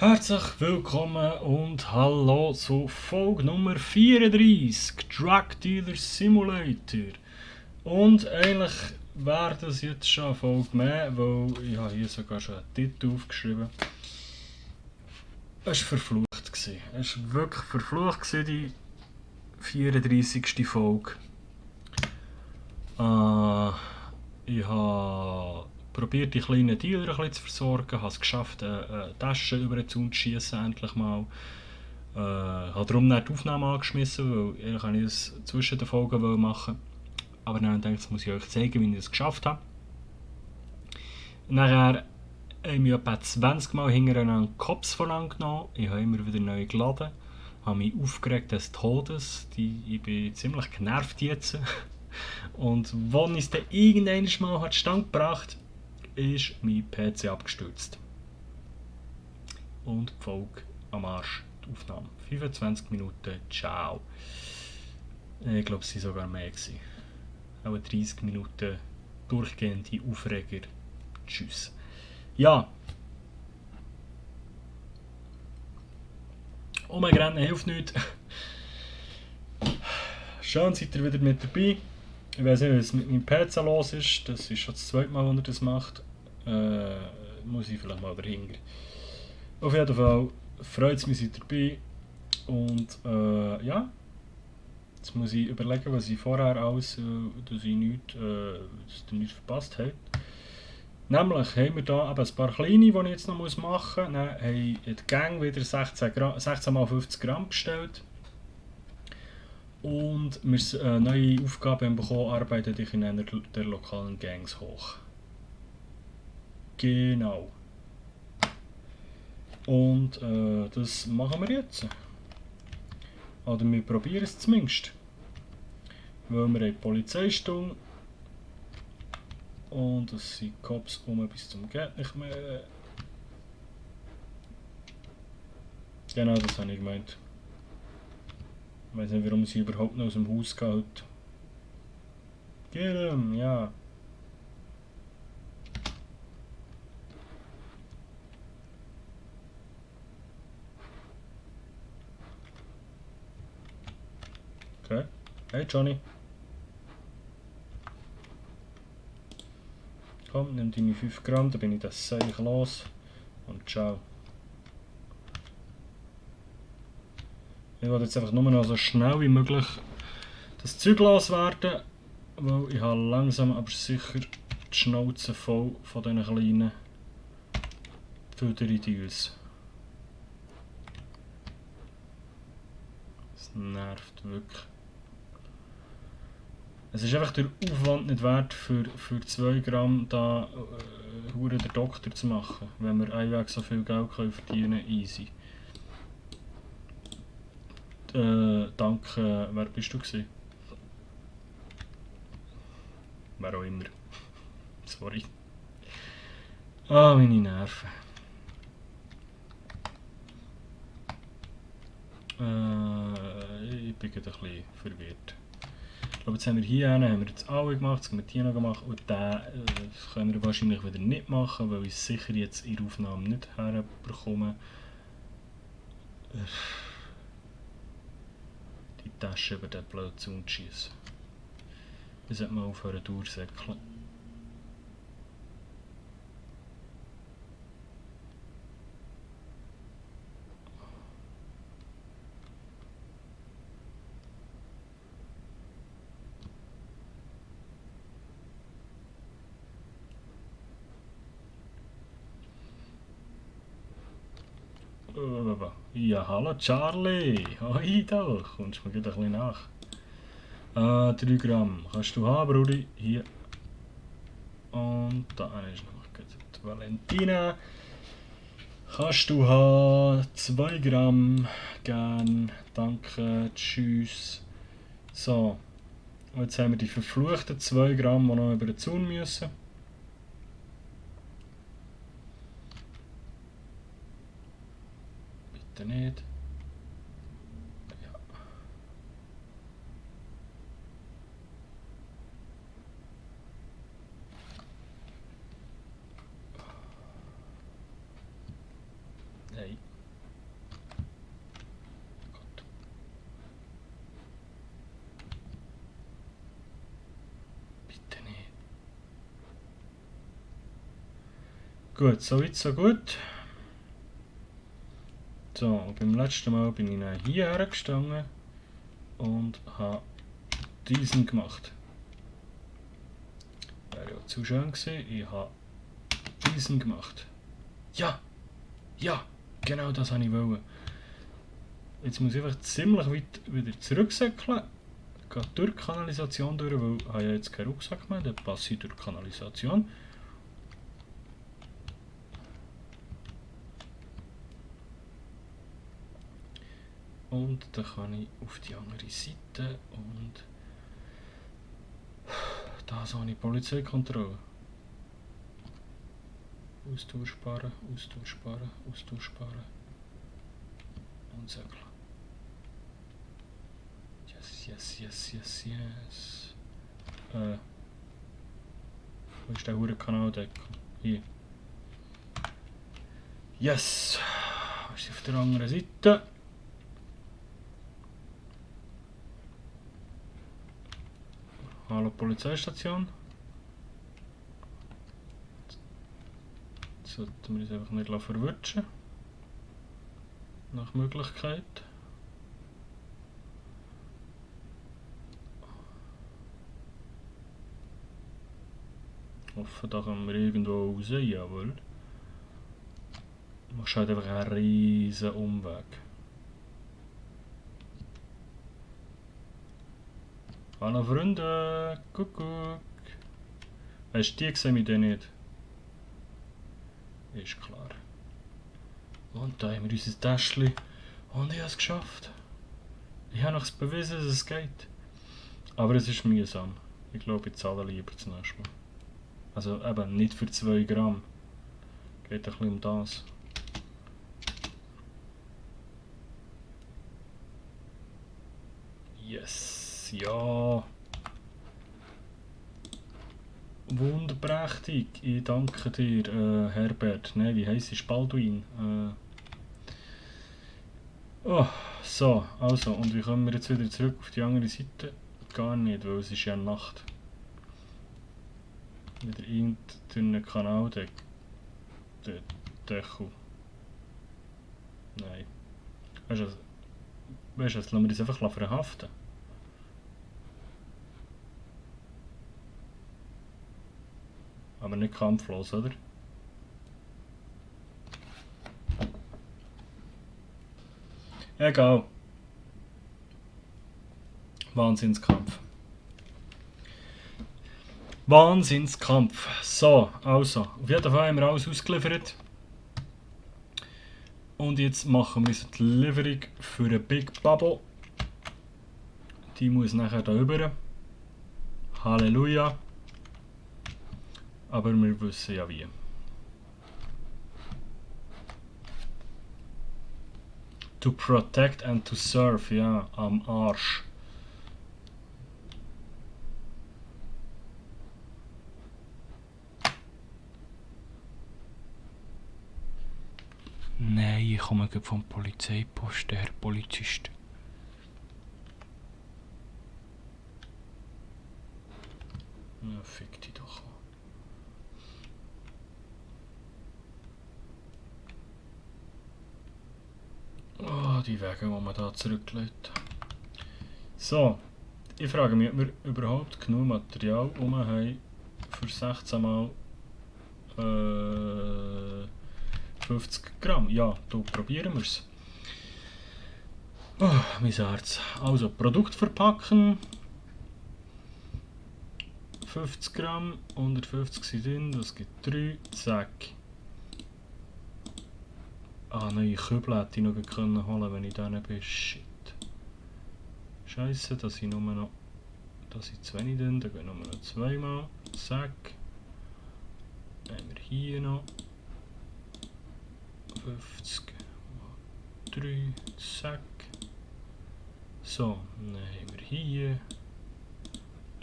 Herzlich willkommen und hallo zu Folge Nummer 34, Drug Dealer Simulator. Und eigentlich wäre das jetzt schon eine Folge mehr, weil ich habe hier sogar schon einen Titel aufgeschrieben. Es war verflucht. Es war wirklich verflucht, die 34. Folge. Ich habe probiert, die kleinen Dealer ein bisschen zu versorgen, habe es geschafft, eine Tasche über den Zaun zu schiessen, endlich mal. Habe darum nicht die Aufnahme angeschmissen, weil ich es zwischen den Folgen machen. Aber dann denke ich, jetzt muss ich euch zeigen, wie ich es geschafft habe. Nachher haben wir etwa 20 Mal hintereinander Cops genommen. Ich habe immer wieder neu geladen. Habe mich aufgeregt des Todes. Ich bin ziemlich genervt jetzt. Und als es dann irgendwann mal zustande gebracht hat, ist mein PC abgestürzt. Und die Folge am Arsch, die Aufnahme. 25 Minuten, ciao. Ich glaube, es waren sogar mehr. Auch 30 Minuten durchgehende Aufreger. Tschüss. Ja. Oh mein Gott, hilft nichts. Schön, seid ihr wieder mit dabei. Ich weiß nicht, was mit meinem PC los ist. Das ist schon das zweite Mal, wenn er das macht. Muss ich vielleicht mal dahinter. Auf jeden Fall freut es mich, seid ihr dabei. Und ja. Jetzt muss ich überlegen, was ich vorher alles, dass ihr nichts verpasst habt. Nämlich haben wir hier ein paar kleine, die ich jetzt noch machen muss. Dann haben die Gang wieder 16 x 50 Gramm bestellt. Und wir eine neue Aufgabe haben bekommen, arbeite dich in einer der lokalen Gangs hoch. Genau. Und das machen wir jetzt. Oder wir probieren es zumindest. Weil wir haben Polizeistunde. Und es sind Cops bis zum geht nicht mehr. Genau, das habe ich gemeint. Ich weiß nicht, warum sie überhaupt noch aus dem Haus geht. Get him, ja. Okay. Hey Johnny. Komm, nimm deine 5 Gramm, dann bin ich das Seich los. Und ciao. Ich will jetzt einfach nur noch so schnell wie möglich das Zeug loswerden, weil ich habe langsam aber sicher die Schnauze voll von diesen kleinen Föderideals. Das nervt wirklich. Es ist einfach der Aufwand nicht wert, für 2 Gramm da den Doktor zu machen, wenn wir einweg so viel Geld verdienen können, easy. Danke, wer bist du gewesen? Wer auch immer. Sorry. Ah, meine Nerven. Ich bin gerade ein bisschen verwirrt. Ich glaube, jetzt haben wir hier haben wir jetzt alle gemacht, jetzt haben wir die noch gemacht und den können wir wahrscheinlich wieder nicht machen, weil ich es sicher jetzt in der Aufnahme nicht herbekomme. Die Tasche über den blöden Zaun zu schiessen. Wir sollten mal aufhören durchsäckeln. Ja, hallo Charlie! Hoi da, kommst du mir gerade ein bisschen nach? 3 Gramm. Kannst du haben, Brudi? Hier. Und da ist noch die Valentina. Kannst du haben 2 Gramm. Gern. Danke. Tschüss. So. Und jetzt haben wir die verfluchten 2 Gramm, die noch über den Zaun müssen. Bitte nicht. Ja. Hey. Gut, so weit, so gut. So, und beim letzten Mal bin ich dann hierher gestanden und habe diesen gemacht. Wäre ja zu schön gewesen. Ich habe diesen gemacht. Ja! Ja! Genau das wollte ich wollen. Jetzt muss ich einfach ziemlich weit wieder zurücksäckeln. Gehe durch die Kanalisation durch, weil ich habe ja jetzt keinen Rucksack mehr, dann passe ich durch die Kanalisation. Und dann kann ich auf die andere Seite und da habe ich Polizeikontrolle. Ausdauer sparen, Ausdauer sparen, Ausdauer sparen. Und säckeln. Yes, yes, yes, yes, yes. Wo ist der hure Kanaldeckel? Hier. Yes! Wir sind auf der anderen Seite. Hallo Polizeistation. Jetzt sollten wir uns einfach nicht verwutschen. Nach Möglichkeit. Ich hoffe, da kommen wir irgendwo raus, jawohl. Du machst halt einfach einen riesen Umweg. Hallo Freunde, Kuckuck. Hast du die gesehen, mit denen nicht? Ist klar. Und da haben wir unser Täschchen. Und ich habe es geschafft. Ich habe noch bewiesen, dass es geht. Aber es ist mühsam. Ich glaube, ich zahle lieber zum nächsten Mal. Also eben nicht für 2 Gramm. Geht ein bisschen um das. Yes, ja. Wunderprächtig. Ich danke dir, Herbert. Nein, wie heisst es? Baldwin. Oh, so, also, und wie kommen wir jetzt wieder zurück auf die andere Seite? Gar nicht, weil es ist ja Nacht. Wieder irgendeinen Kanaldeckel. Nein. Weißt du, lassen wir uns einfach verhaften. Aber nicht kampflos, oder? Egal. Wahnsinnskampf. Wahnsinnskampf. So, also, auf jeden Fall haben wir alles ausgeliefert. Und jetzt machen wir uns die Lieferung für eine Big Bubble. Die muss nachher da rüber. Halleluja. Aber wir wissen ja wie. To protect and to serve, ja, am Arsch. Nein, ich komme vom Polizeiposten, Herr Polizist. Ja, fick dich doch. Oh, die Wege, die man da zurücklegt. So, ich frage mich, ob wir überhaupt genug Material haben für 16 mal 50 Gramm. Ja, da probieren wir es. Oh, mein Herz. Also, Produkt verpacken. 50 Gramm, 150 sind drin, das gibt 3, zack. Ah, neue Kübel hätte ich noch holen können, wenn ich da nicht bin. Shit. Scheiße, dass ich nur noch. Dass ich zu wenig drin, dann gehen wir noch 2 mal. Zack. Dann haben wir hier noch 50 mal 3, zack. So, dann haben wir hier.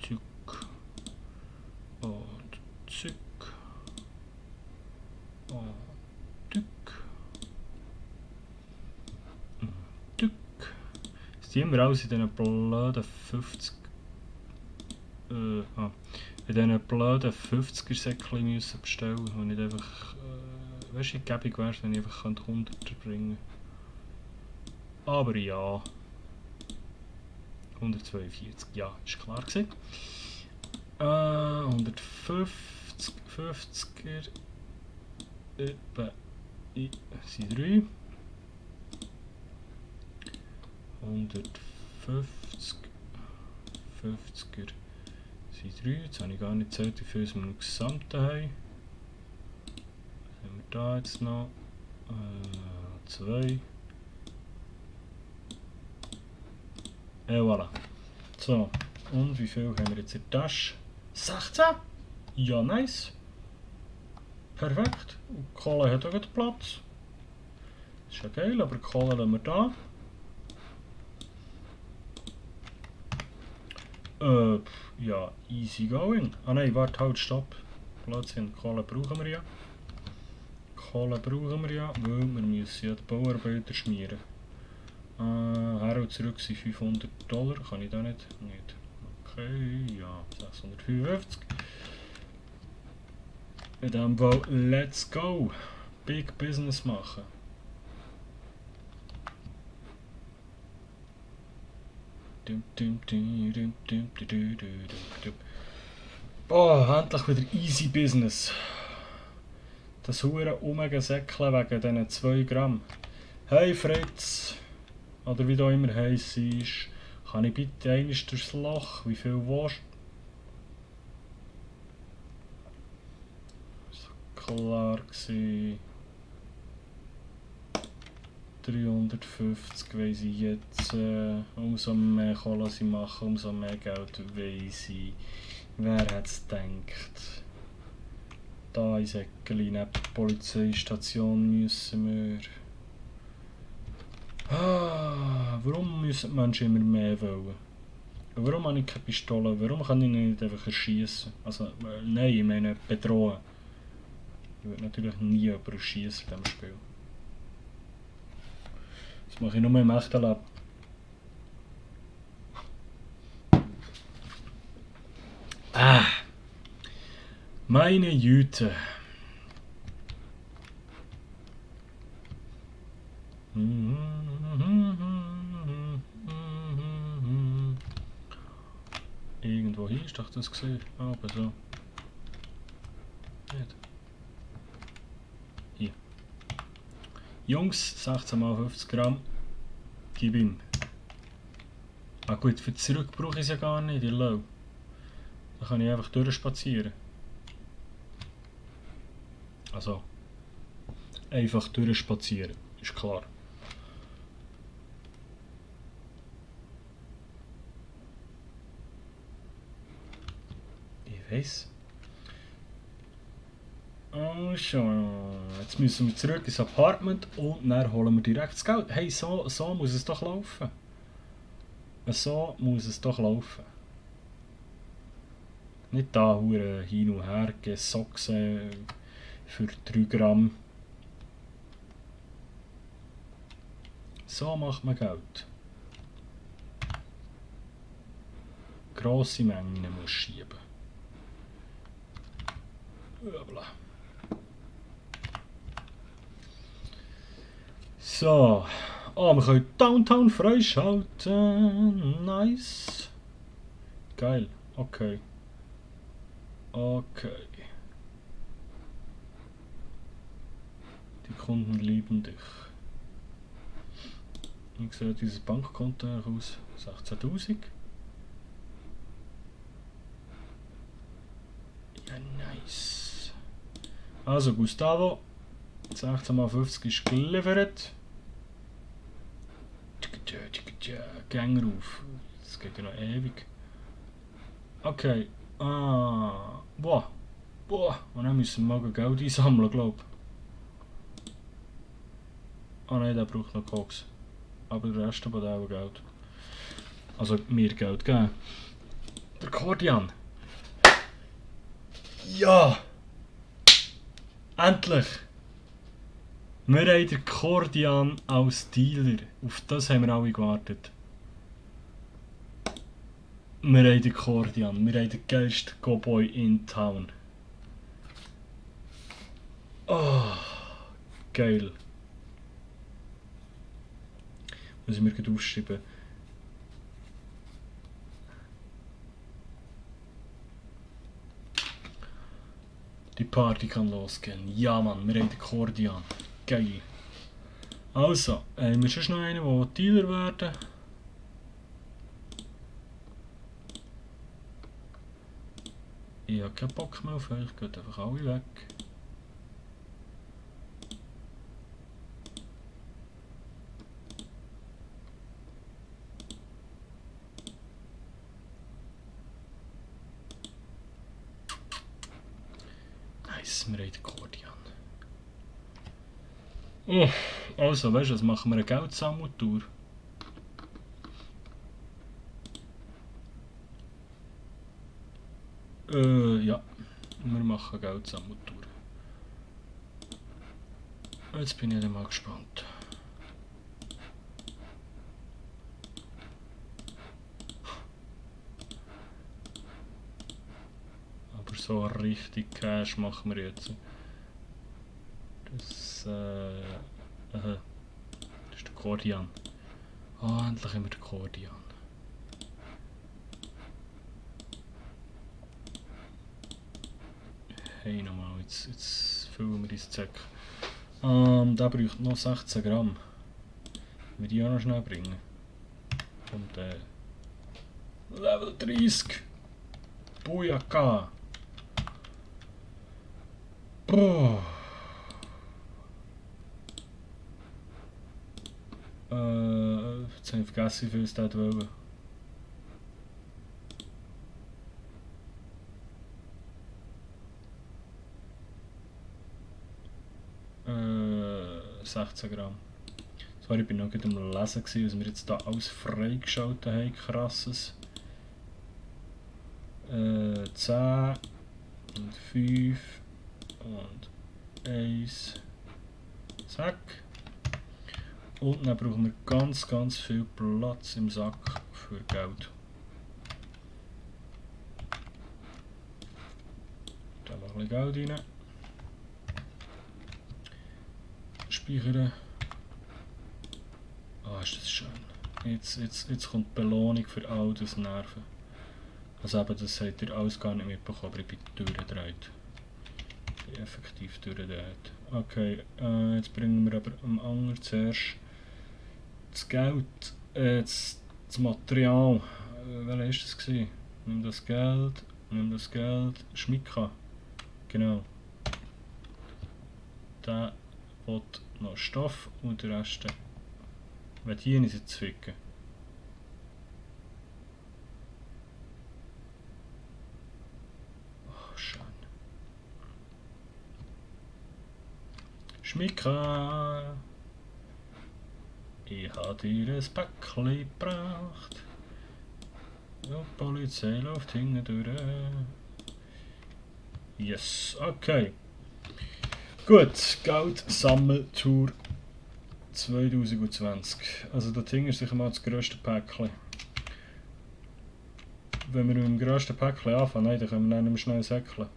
Zuck. Und zuck. Und tuck. Jetzt haben wir alles in diesen blöden 50. In diesen blöden 50er-Säckchen müssen bestellen und nicht einfach weißt du, gäbig wäre es, wenn ich einfach 100 bringen könnte. Aber ja. 142, ja, ist klar gewesen. 150, 50er. Etwa sind 3. 150, 50er sind 3. Jetzt habe ich gar nicht gezählt, wie viel wir im Gesamten haben. Was haben wir da jetzt noch? 2. Voilà. So, und wie viel haben wir jetzt in der Tasche? 16? Ja, nice. Perfekt. Und die Kohle hat auch gut Platz. Ist ja geil, aber die Kohle lassen wir da. Ja, easy going. Ah nein, warte, halt, stopp. Blödsinn, Kohle brauchen wir ja. Kohle brauchen wir ja, weil wir müssen ja die Bauarbeiter schmieren. Her und zurück sind $500. Kann ich da nicht? Nicht. Okay, ja, 655. In dem Fall, let's go. Big Business machen. Oh, endlich wieder easy Business. Das hure Umgesäckle wegen diesen 2 Gramm. Hey Fritz, oder wie du immer heiß ist, kann ich bitte einmal durchs Loch? Wie viel willst du? Klar gewesen. 350 weiss ich jetzt. Umso mehr Kohle sie machen, umso mehr Geld weiss ich. Wer hat es gedacht? Da in Säckeli neben der Polizeistation müssen wir. Warum müssen die Menschen immer mehr wollen? Warum habe ich keine Pistole? Warum kann ich nicht einfach erschießen? Also, nein, ich meine bedrohen. Ich würde natürlich nie jemanden erschießen in diesem Spiel. Das mache ich nur im echten Leben. Meine Jüte. Irgendwo hier ist doch das gesehen. Aber so. Nicht. Hier. Jungs, 16 mal 50 Gramm. Gib ihm. Ah gut, für zurück brauche ich es ja gar nicht, ihr Lau. Da kann ich einfach durchspazieren. Also. Einfach durchspazieren, ist klar. Ich weiß. Oh schon. Jetzt müssen wir zurück ins Apartment und dann holen wir direkt das Geld. Hey, so muss es doch laufen. So muss es doch laufen. Nicht da hure hin und her gesocksen für 3 Gramm. So macht man Geld. Grosse Mengen muss schieben. Übel. So. Oh, wir können Downtown freischalten. Nice. Geil. Okay. Okay. Die Kunden lieben dich. Wie sieht dieses Bankkonto aus? 16.000. Ja, nice. Also Gustavo, 16 mal 50 ist geliefert. Gang rauf. Das geht ja noch ewig. Okay. Boah. Und dann müssen wir mal Geld einsammeln, glaube ich. Nein, der braucht noch Koks. Aber der Rest hat auch Geld. Also mir Geld geben. Der Kordian. Ja! Endlich! Wir haben den Kordian als Dealer. Auf das haben wir alle gewartet. Wir haben den Kordian. Wir haben den geilsten Cowboy in Town. Oh. Geil. Muss ich mir gleich aufschreiben. Die Party kann losgehen. Ja Mann, wir haben den Kordian. Geil. Also, haben wir schon noch einen, der Dealer werden? Ich habe keinen Bock mehr auf euch, geht einfach alle weg. Nice, wir haben den Kordian. Oh, also, weißt du, was machen wir eine Geldsammeltour? Ja, wir machen eine Geldsammeltour. Jetzt bin ich mal gespannt. Aber so richtig Cash machen wir jetzt. Das ist der Kordian. Ah, endlich haben wir den Kordian. Hey, nochmal, jetzt füllen wir ins Zeck. Der braucht noch 16 Gramm. Wir die auch noch schnell bringen. Und Level 30. Bujaka. Boah. Jetzt habe ich vergessen, wie viel es dort wollen. Äh, 16 Gramm. Sorry, ich war noch am Lesen, was wir jetzt hier alles freigeschaltet haben. Krasses. 10 und 5 und 1. Zack. Und dann brauchen wir ganz viel Platz im Sack für Geld. Da noch ein bisschen Geld rein. Speichern. Ah, ist das schön. Jetzt kommt die Belohnung für all das Nerven. Also eben, das habt ihr alles gar nicht mitbekommen, aber ich bin durchgedreht. Ich bin effektiv durchgedreht. Okay, jetzt bringen wir aber am anderen zuerst das Geld, das Material. Welches war das gewesen? Nimm das Geld. Schmicka. Genau. Der will noch Stoff und der Rest wird hier nicht zwicken. Oh, schön. Schmicka. Ich habe dir ein Päckchen gebracht. Die Polizei läuft hinten durch. Yes, okay. Gut, Geldsammeltour 2020. Also das Ding ist sicher mal das grösste Päckchen. Wenn wir mit dem grössten Päckchen anfangen, dann können wir dann nicht mehr schnell säckeln.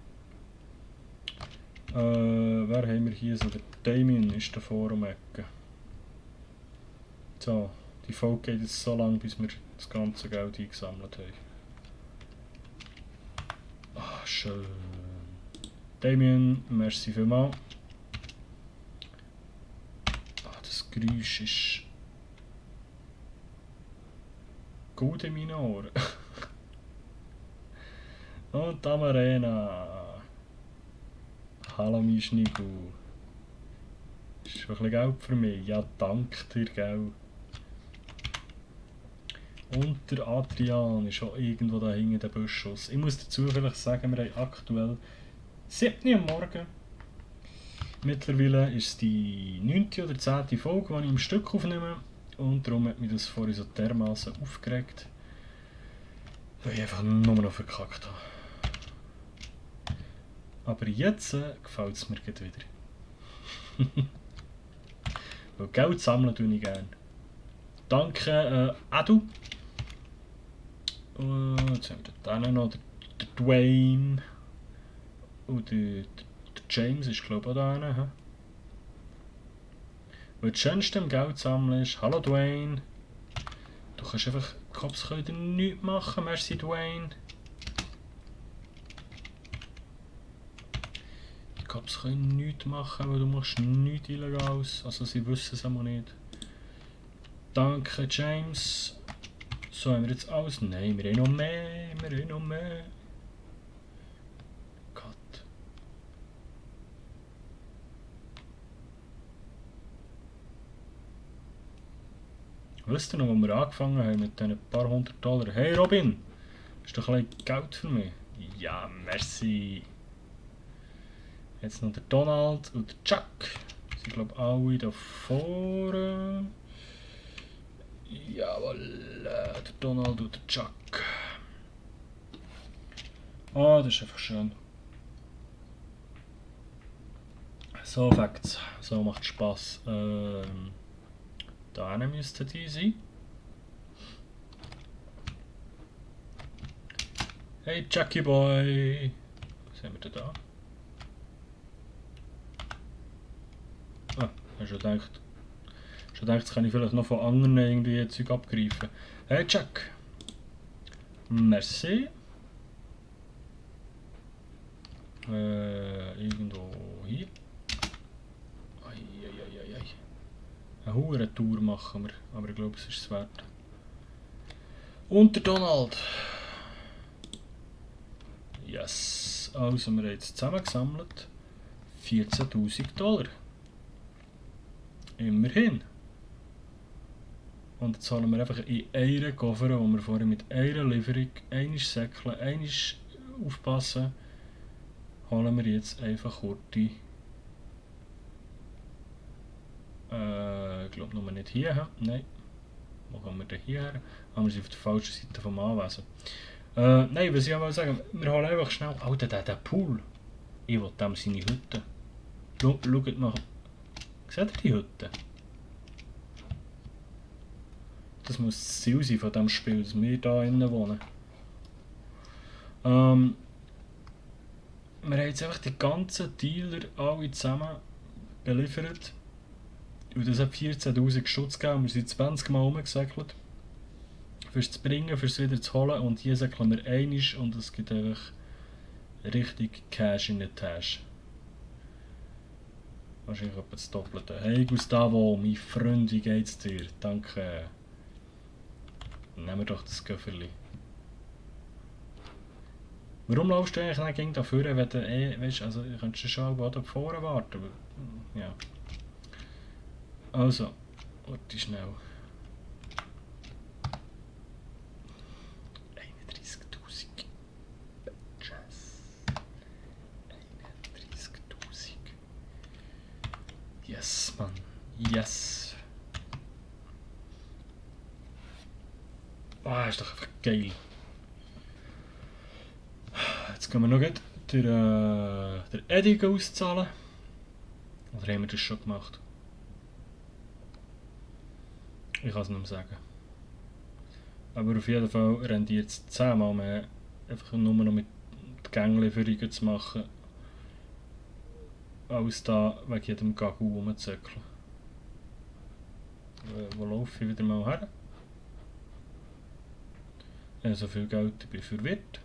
Wer haben wir hier so? Der Damien ist davor um die Ecke. So, die Folge geht jetzt so lange, bis wir das ganze Geld eingesammelt haben. Ah, schön. Damien, merci vielmals. Ah, das Geräusch ist gut in meinen Ohren. Und Amarena. Hallo mein Schniegel. Ist schon ein bisschen Geld für mich. Ja, danke dir, gell. Und der Adrian ist auch irgendwo da hinten in den Büschen. Ich muss dazu vielleicht sagen, wir haben aktuell 7 Uhr am Morgen. Mittlerweile ist es die 9. oder 10. Folge, die ich im Stück aufnehme. Und darum hat mich das vorhin so dermaßen aufgeregt, weil ich einfach nur noch verkackt habe. Aber jetzt gefällt es mir wieder. Weil Geld sammeln tue ich gerne. Danke, Adu. Jetzt haben wir dann noch der Dwayne. Und der James ist glaube ich auch da. Weil das Schönste im Geld sammeln ist, hallo Dwayne. Du kannst einfach, Cops können dir nichts machen, merci Dwayne. Die Cops können nichts machen, weil du machst nichts Illegales. Also sie wissen es auch nicht. Danke James. So, haben wir jetzt alles? Nein, wir haben noch mehr, wir haben noch mehr. Gott. Wisst ihr noch, wo wir angefangen haben mit diesen paar $100? Hey Robin, ist doch ein bisschen Geld für mich? Ja, merci. Jetzt noch der Donald und der Chuck. Sie glaube alle da vorne. Jawohl, der Donald und der Chuck. Ah, das ist einfach schön. So, Facts. So macht Spaß. Da müssten die sein. Hey, Chucky Boy. Was haben wir denn da? Ah, ich habe schon gedacht, jetzt kann ich vielleicht noch von anderen irgendwie Zeug abgreifen. Hey Chuck! Merci. Irgendwo hier. Eieieiei. Eine hohe Tour machen wir, aber ich glaube es ist es wert. Und der Donald. Yes. Also wir haben jetzt zusammengesammelt $14.000. Immerhin. Und jetzt holen wir einfach in einen Koffer, wo wir vorher mit einer Lieferung, einmal säckeln, einmal aufpassen, holen wir jetzt einfach kurz die. Ich glaube nur nicht hierher. Nein. Wo kommen wir denn hierher? Ah, wir sind auf der falschen Seite vom Anwesen. Nein, was ich mal sagen, wir holen einfach schnell. Alter, der Pool. Ich will dem seine Hütte. Schaut mal. Seht ihr die Hütte? Das muss das Ziel sein von diesem Spiel, dass wir hier innen wohnen. Wir haben jetzt einfach die ganzen Dealer alle zusammen beliefert. Und das hat 14.000 Stutz gegeben. Wir sind 20 Mal rumgesäckelt. Fürs zu bringen, fürs wieder zu holen. Und hier säckeln wir einmal und es gibt einfach richtig Cash in der Tasche. Wahrscheinlich etwa das Doppelte. Hey Gustavo, mein Freund, wie geht's dir? Danke. Nehmen wir doch das Köfferli. Warum laufst du eigentlich nicht gegen da vorne, wenn du weißt, also ich könnte schon auch da vorne warten, aber ja. Also, warte schnell. 31.000. Bitches. 31.000. Yes, Mann. Yes. Ah, ist doch einfach geil. Jetzt können wir noch der Eddie auszahlen. Oder haben wir das schon gemacht? Ich kann es nicht mehr sagen. Aber auf jeden Fall rendiert es 10-mal mehr, einfach nur noch mit Ganglieferungen zu machen, als da wegen jedem Gagu rumzuzöckeln. Wo laufe ich wieder mal her? Ich habe so viel Geld, ich bin verwirrt.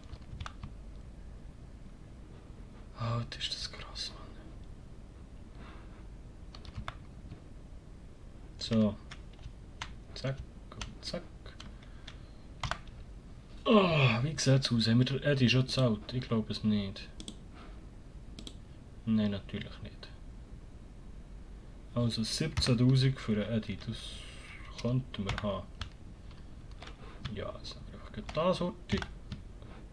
Alter, ist das krass, Mann. So. Zack und zack. Oh, wie sieht es aus? Haben wir den Eddie schon gezahlt? Ich glaube es nicht. Nein, natürlich nicht. Also 17.000 für den Eddie, das könnten wir haben. Ja, jetzt haben wir einfach das Horti.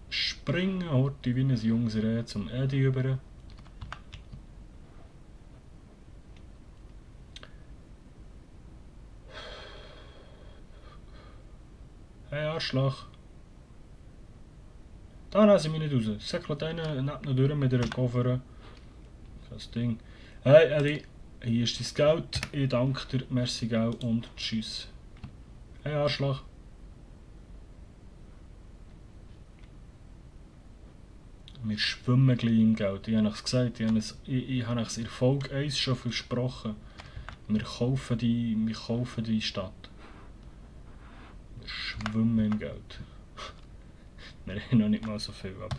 Springen, Horti wie ein junges Reh zum Eddie über. Hey Arschloch. Da lasse ich mich nicht raus. Säckelt einen neben noch durch mit einer Koffer. Das Ding. Hey Eddie, hier ist dein Geld. Ich danke dir, merci gell und tschüss. Hey Arschloch. Wir schwimmen gleich im Geld. Ich habe es gesagt, ich habe euch Erfolg 1 schon versprochen. Wir kaufen die Stadt. Wir schwimmen im Geld. Wir haben noch nicht mal so viel, aber...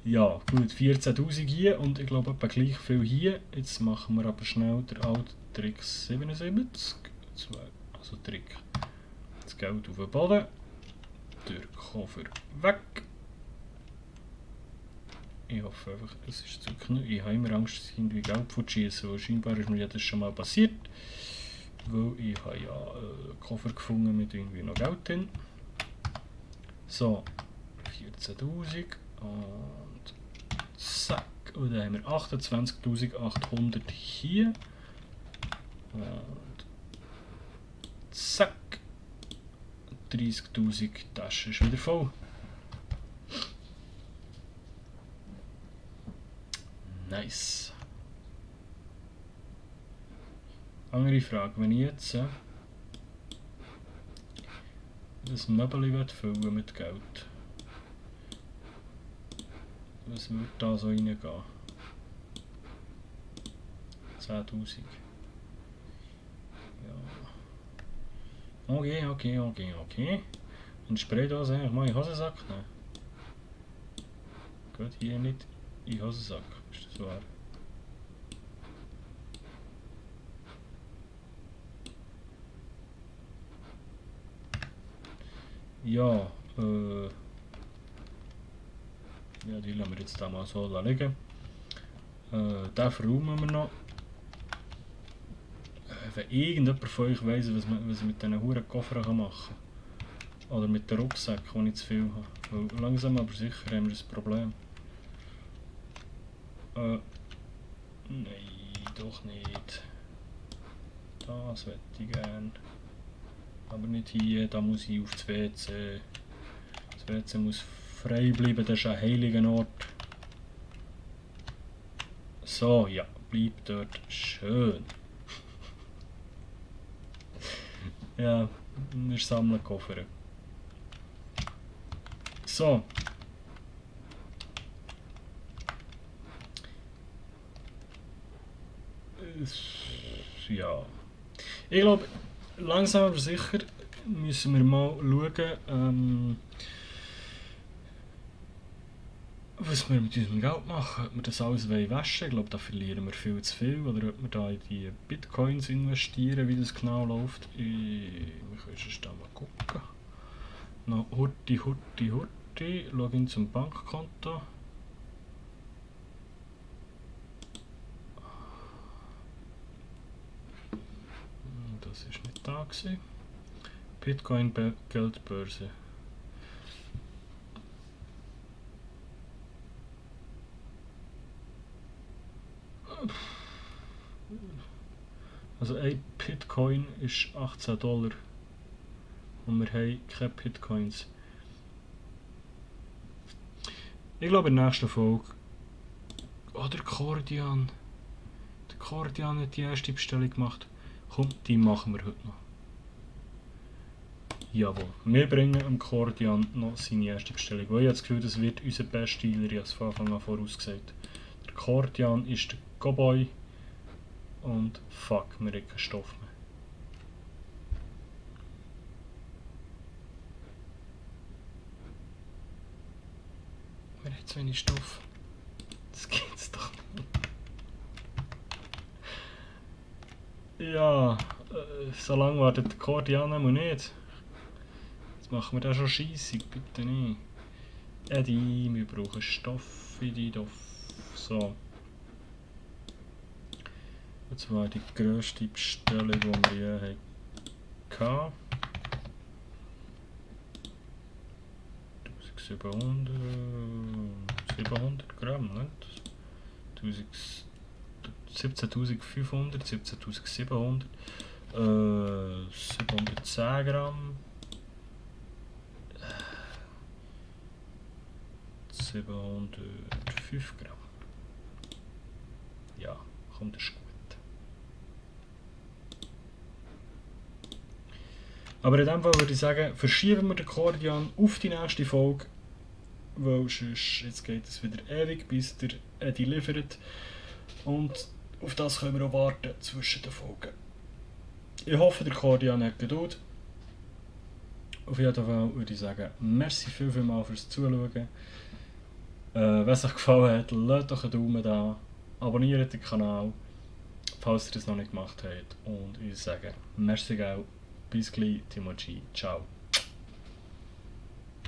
Ja, gut, 14'000 hier und ich glaube etwa gleich viel hier. Jetzt machen wir aber schnell den alten Trick 77. Also Trick. Das Geld auf den Boden. Der Koffer weg. Ich hoffe einfach, es ist zu knapp. Ich habe immer Angst, dass ich irgendwie Geld fortschieße. Scheinbar ist mir das schon mal passiert. Weil ich habe ja einen Koffer gefunden mit irgendwie noch Geld drin. So, 14'000 und zack. Und dann haben wir 28'800 hier. Und zack. 30'000 Tasche ist wieder voll. Nice. Andere Frage, wenn ich jetzt das Möbel füllen mit Geld, was würde da so reingehen? 10'000. Ja. Okay. Und Spraydose eigentlich mal in den Hosensack nehmen. Geht hier nicht in den Hosensack, ist das wahr? Ja, ja, die lassen wir jetzt da mal so liegen. Den verräumen wir noch. Wenn irgendjemand von euch weiss, was ich mit diesen huren Koffern machen kann. Oder mit den Rucksäcken, die ich zu viel habe. Weil langsam aber sicher haben wir ein Problem. Nein, doch nicht. Das hätte ich gern. Aber nicht hier, da muss ich auf das WC. Das WC muss frei bleiben, das ist ein heiliger Ort. So, ja, bleib dort schön. Ja, wir sammeln Koffer. So. Ja. Ich glaube, langsam aber sicher müssen wir mal schauen, was wir mit unserem Geld machen. Ob wir das alles waschen wollen. Ich glaube, da verlieren wir viel zu viel. Oder ob wir da in die Bitcoins investieren, wie das genau läuft. Wir können sonst da mal gucken. Noch Hurti. Login zum Bankkonto. Das ist nicht da gewesen. Bitcoin Geldbörse. Also ein Bitcoin ist $18 und wir haben keine Bitcoins. Ich glaube in der nächsten Folge... Oh, der Cordian. Der Cordian hat die erste Bestellung gemacht. Komm, die machen wir heute noch. Jawohl, wir bringen dem Cordian noch seine erste Bestellung. Weil ich habe das Gefühl, das wird unser bester Dealer, ich habe es von Anfang an vorausgesagt. Der Cordian ist der Cowboy und fuck, wir haben keinen Stoff mehr. Wir haben zu wenig Stoff. Das geht's doch nicht. Ja, so lange wartet der Cordian noch nicht. Jetzt machen wir das schon scheissig, bitte nicht. Eddie, wir brauchen Stoff für die Stoff. So. Und zwar die grösste Bestellung, die wir je hatten. 700 Gramm, nicht? 17.500, 17.700, 710 Gramm, 705 Gramm. Ja, komm, das ist gut. Aber in dem Fall würde ich sagen, verschieben wir den Cordian auf die nächste Folge, weil sonst, jetzt geht es wieder ewig, bis der Eddie liefert. Und auf das können wir auch warten zwischen den Folgen. Ich hoffe, der Cordian hat Geduld. Auf jeden Fall würde ich sagen, merci vielmals fürs Zuschauen. Wenn es euch gefallen hat, lasst doch einen Daumen da, abonniert den Kanal, falls ihr das noch nicht gemacht habt. Und ich sage, merci gell, bis gleich, Timo G, ciao.